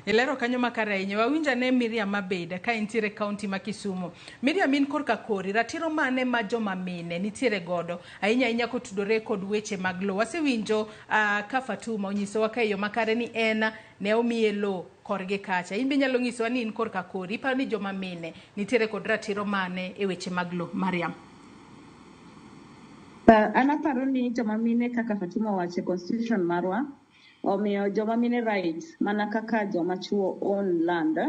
Ilero kanyo makare ahinya. Wawinj ane Miriam Mabeda ka entiere kaunti ma Kisumu. Miriam, in korka kori, ratiro mane ma joma mine nitiere godo ahinya ahinya kotudore kod weche mag lowo? Wasewinjo ka Fatuma onyisowa ka e yo makare ni en ne omiye lowo korgi kacha. In be inyalo nyisowa ni in korka kori, iparo ni joma mine nitiere kod ratiro mane e weche mag lowo? Mariam. An aparo ni joma mine, kaka Fatuma owacho e constitution marwa, omiyo joma mine right mana kaka joma chuo own land.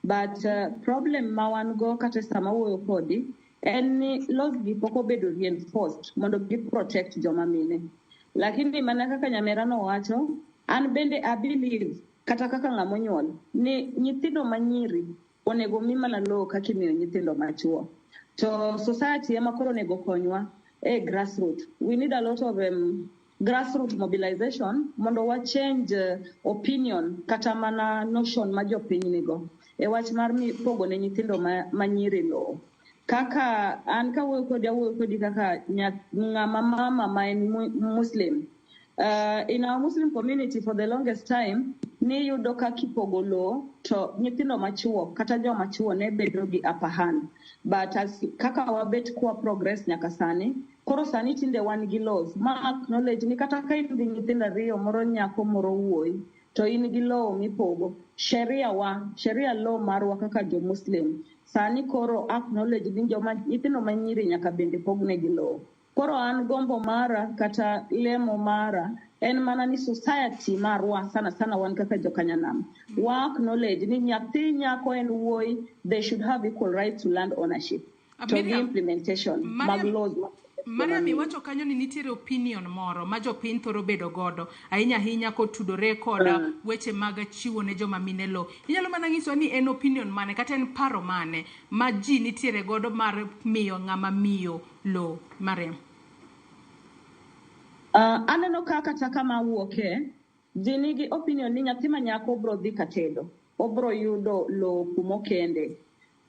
But problem ma wan go kata sama wuoyo kodi en ni laws gi pok obedo reinforced mondo gi protect joma mine. Lakini mana kaka nyamera nowacho, an bende I believe kata kaka ng'ama onyuol ni nyithindo manyiri onego mi mana lowo kaka imiyo nyithindo machuo. To society ema koro onego konywa e grassroot. We need a lot of grassroot mobilization mondo wa change opinion kata mana notion ma jopiny nigo e wach mar mi, pogo ne nyithindo ma nyiri lowo. Kaka an kawuoyo kodi, awuoyo kodi kaka ng'ama mama ma en Muslim. In our Muslim community, for the longest time, niyudo ka kipogo lowo to nyithindo machuo kata joma chuo ne bedo gi upper hand. But as kaka wabet kwa progress nyaka sani, koro sani tinde wan gi laws ma acknowledge ni kata ka in gi nyithindo ariyo, moro nyako, moro wuoyi, to in gi lowo mipogo. Sheria wa, sheria law marwa kaka jo Muslim, sani koro acknowledge ni joma nyithindo manyiri nyaka bende pognegi lowo. Koro an gombo mara kata lemo mara en mana ni society marwa, sana sana wan kaka jokanyanam, wa acknowledge ni nyathi nyako en wuoyi, they should have equal right to land ownership to gi Miriam, implementation mag Mariam, laws Mariam, iwacho kanyo ni nitiere opinion moro ma jopiny thoro bedo godo ahinya ahinya kotudore kod weche mag chiwo ne joma mine lowo. Inyalo mana nyisowa ni en opinion mane kata en paro mane ma ji nitiere godo mar miyo ng'ama miyo lowo, Mariam? Aneno ka kata kama awuoke, ji nigi opinion ni nyathi ma nyako bro dhi katedo, obro yudo lowo kumokende.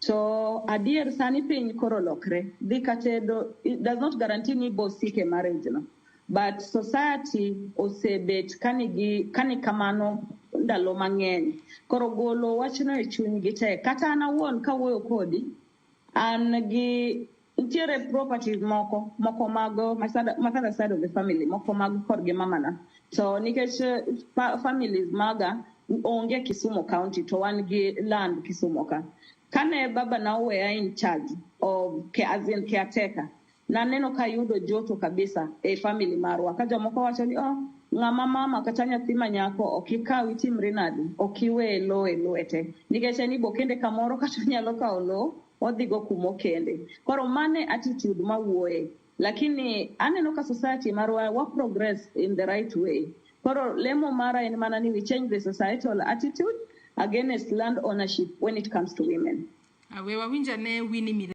To adier sani piny koro lokre. Dhi katedo it does not guarantee ni ibo sik e marriage no. But society osebet kanigi kani kamano ndalo mang'eny. Koro golo wachno e chunygi tek. Kata an awuon kawuoyo kodi, an gi nitiere properties moko mag my father side of the family, moko mag korgi mamana. To nikech families maga onge Kisumu County, to wan gi land Kisumu ka. Kane baba na oweya in charge of as in caretaker, naneno ka yudo joto kabisa e family marwa. Ka jomoko wacho ni, "Oh, ng'ama mama kata nyathi ma nyako ok ikaw itimri nade, ok iwe lowo e lwete." Nikech en ibo kende kamoro kata onyalo kawo lowo odhigo kumokende. Koro mane attitude mawuoye. Lakini aneno ka society marwa wa progress in the right way. Koro lemo mara en mana ni we change the societal attitude against land ownership when it comes to women. We wawinj ane Winnie.